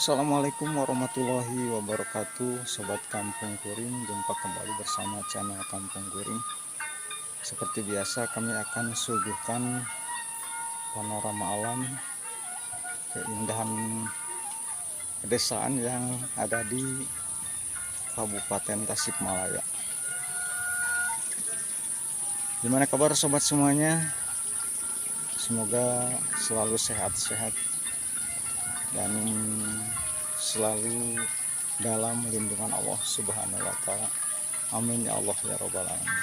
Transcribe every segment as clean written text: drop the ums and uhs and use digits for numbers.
Assalamualaikum warahmatullahi wabarakatuh. Sobat Kampung Kuring, jumpa kembali bersama channel Kampung Kuring. Seperti biasa kami akan suguhkan panorama alam, keindahan pedesaan yang ada di Kabupaten Tasikmalaya. Gimana kabar sobat semuanya? Semoga selalu sehat-sehat dan selalu dalam lindungan Allah Subhanahu wa taala. Amin ya Allah ya rabbal alamin.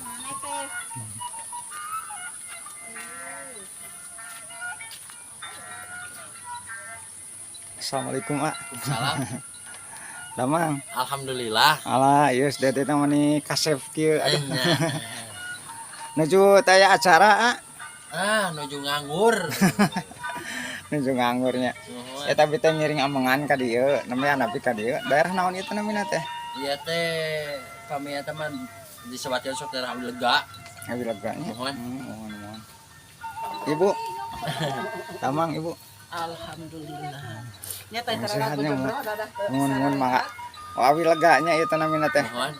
Mana teh? Assalamualaikum, Pak. Salam. Damang. Alhamdulillah. Alah, ieu dede teh mani kasep kieu. Aduh. Enya. Nuju taya acara, ah. Ah, nuju nganggur. Nuju nganggurnya. Nuhun. Ya tapi teh ngiring amengan ka dieu, namanya anapi ka dieu. Daerah naon ieu teh namina teh? Iya teh kami ya teman di Sewatian sok daerah Lega. Ngawileganya. Nuhun. Mohon mohon. Ibu. Damang, Ibu. Alhamdulillah. Nya teh Yang sehatnya mohon mohon mangga. Oh, Awileganya ieu teh namina teh. Nuhun.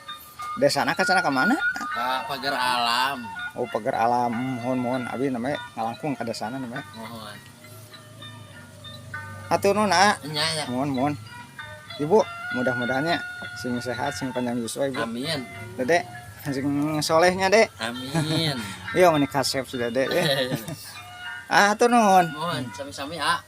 Desana ka sana ka mana? Ka pagar alam. Oh, pagar alam. Mohon mohon abi namanya ngalangkung ka desana namanya. Nuhun. Hatur nuhun, ah. Enya ya. Mohon mohon. Ibu, mudah-mudahannya sing sehat, sing panjang yuswa, Ibu. Amin. Dede, sing solehnya, Dek. Amin. Iya, meni kasep sudah, Dek. Ah, hatur nuhun. Nuhun, sami-sami ah.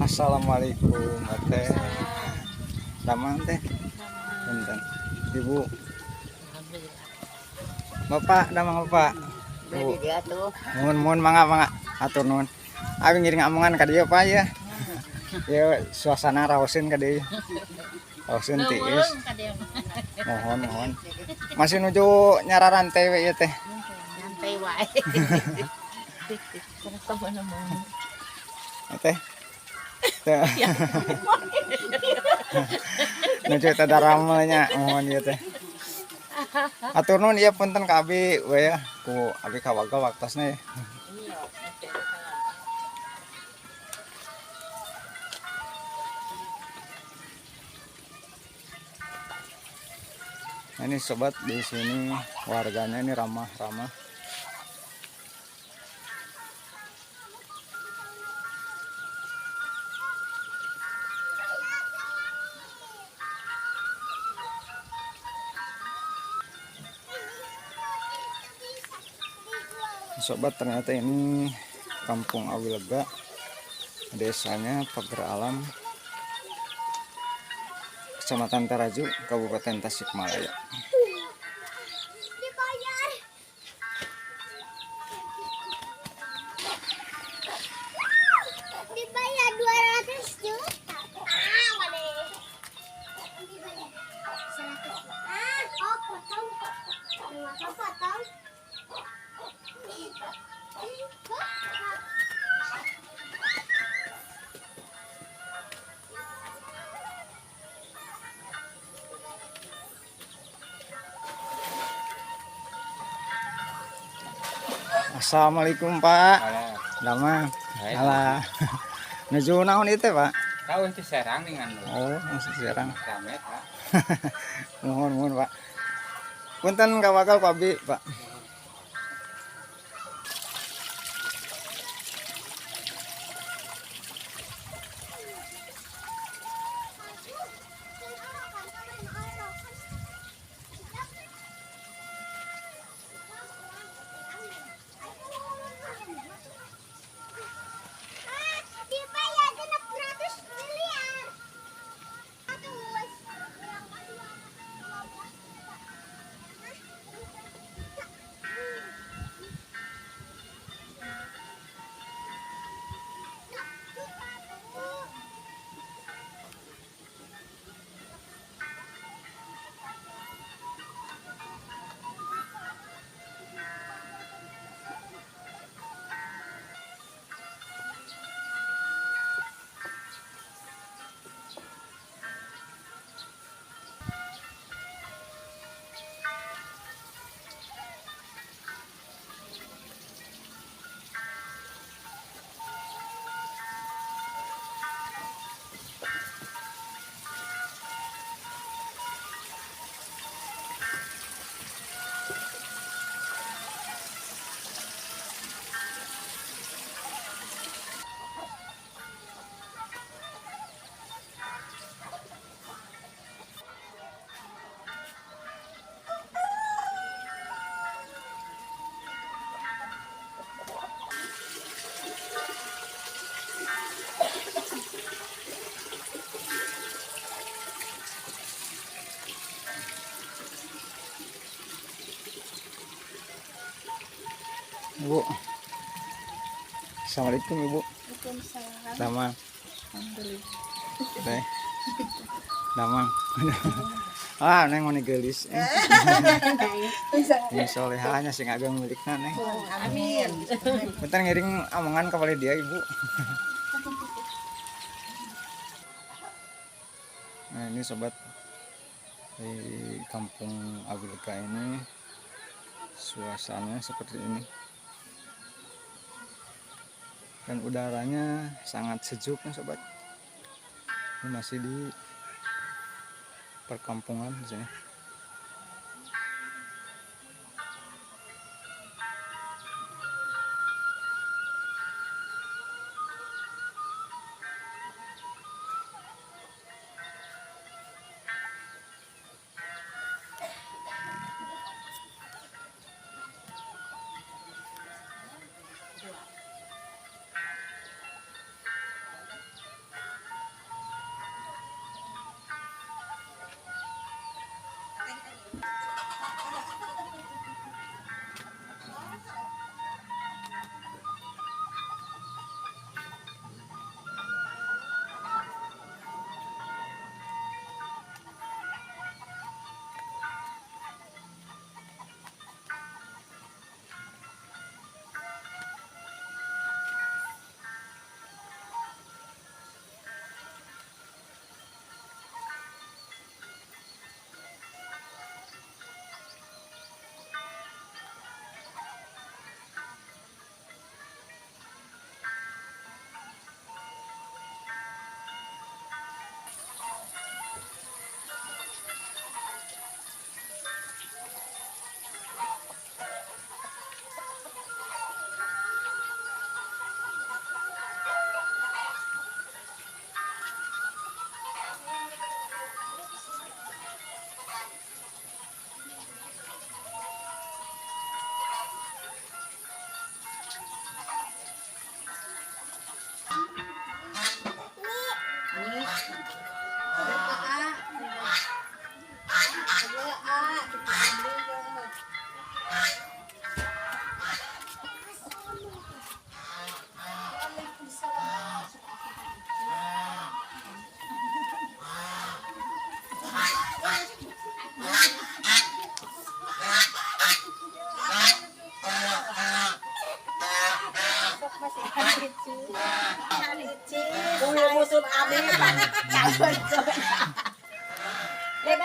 Assalamualaikum, Teh. Damang teh. Punten. Ibu, Alhamdulillah. Bapak, damang Bapak. Bu, Beri dia tuh. mohon mohon mangga mangga. Hatur nuhun. Abi ngiring amengan ka dieu, Pak ya. Ya suasana raoseun ka dieu. Raoseun tiis. Mohon mohon. Masih nuju nyararantai we ieu teh. Nyantai wae. Kumusta mo naman? Teh. Teh. Nuju teh daramel nya mohon ieu teh. Hatur nuhun ieu punten ka abi we ya. Ku abi kawaga waktosna ya. Iya. Nah, ini sobat, di sini warganya ini ramah-ramah. Sobat, ternyata ini Kampung Awilega, desanya Pagar Alam, Kecamatan Taraju, Kabupaten Tasikmalaya. Dibayar. Dibayar 200 juta. Ah, mana? Dibayar 100 juta. Ah, oh, potong. Kenapa potong? Assalamualaikum, Pak. Damang. Alah. Nuju naon itu, Pak? Tahu itu serang dengan Oh, masih serang. rame Pak. Mohon mohon, Pak. Punten kawagal Pak Bi, Pak. Ah, dibayar 600 miliar. 100. Ibu. Assalamualaikum Ibu. Waalaikumsalam. Damang. Teh. Damang. Ah, neng mau geulis. Ini solehanya sing ageng milikna neng. Amin. Bentar ngiring amongan kepada dia Ibu. Nah, ini sobat, di kampung Awilega ini suasananya seperti ini. Dan udaranya sangat sejuk nih sobat. Ini masih di perkampungan di sini.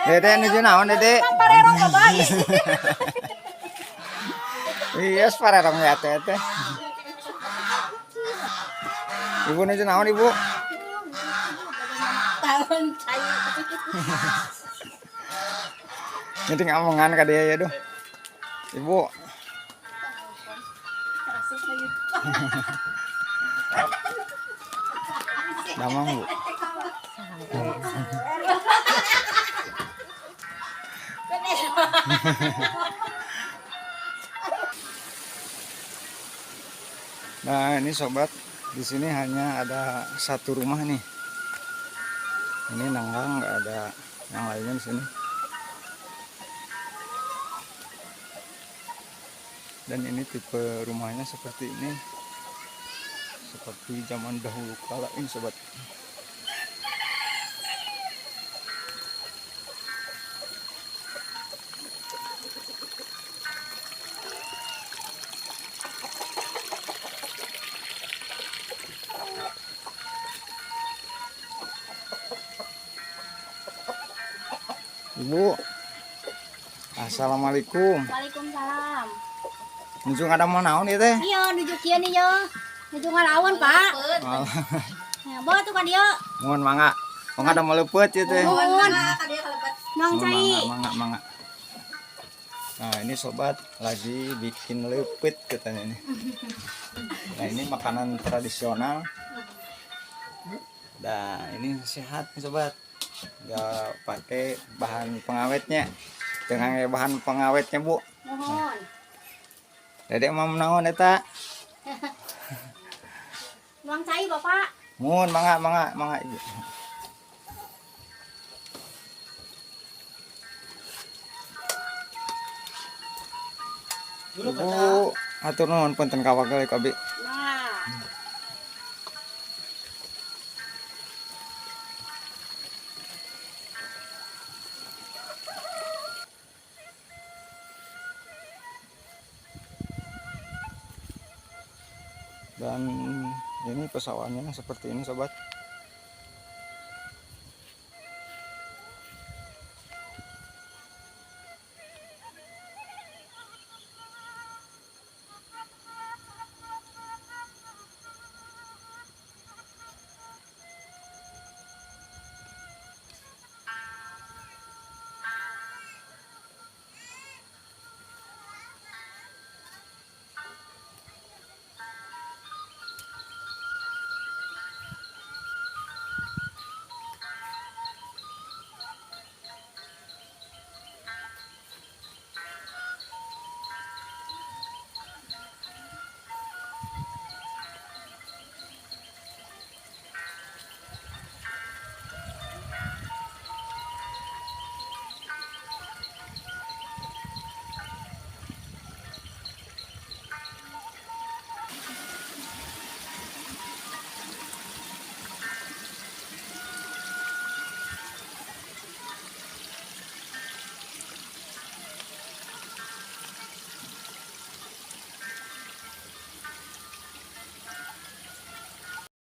Dede nuju naon Dede? Parerong babae. Iya, parerong ya teh teh. Ibu nuju naon Ibu? Tahun cai. Nyeting amongan ka dia ya duh. Ibu. Damang Bu. Nah ini sobat, di sini hanya ada satu rumah nih. Ini nanggang, nggak ada yang lainnya di sini. Dan ini tipe rumahnya seperti ini, seperti zaman dahulu kala ini sobat. Ibu, assalamualaikum. Waalaikumsalam. Nuju ada mau naon ieu teh? Iya, nuju kieu nih yo. Nuju ngalawan, Pak. Ya, bawa tuh ka dieu. Mohon mangga. Mangga ada mau leupeut ieu teh. Mohon. Nuang cai. Mangga, mangga, mangga. Nah, ini sobat lagi bikin leupeut katanya ini. Nah, ini makanan tradisional. Nah, ini sehat nih sobat. Nggak pakai bahan pengawetnya. Dengan bahan pengawetnya, Bu. Mohon. Dedek mau naon eta? Nuang cai, Bapak. Mohon mangga, mangga, mangga Ibu. Ibu. Atur nuhun, punten kawagel ku abi. Nah. Dan ini pesawahannya seperti ini sobat.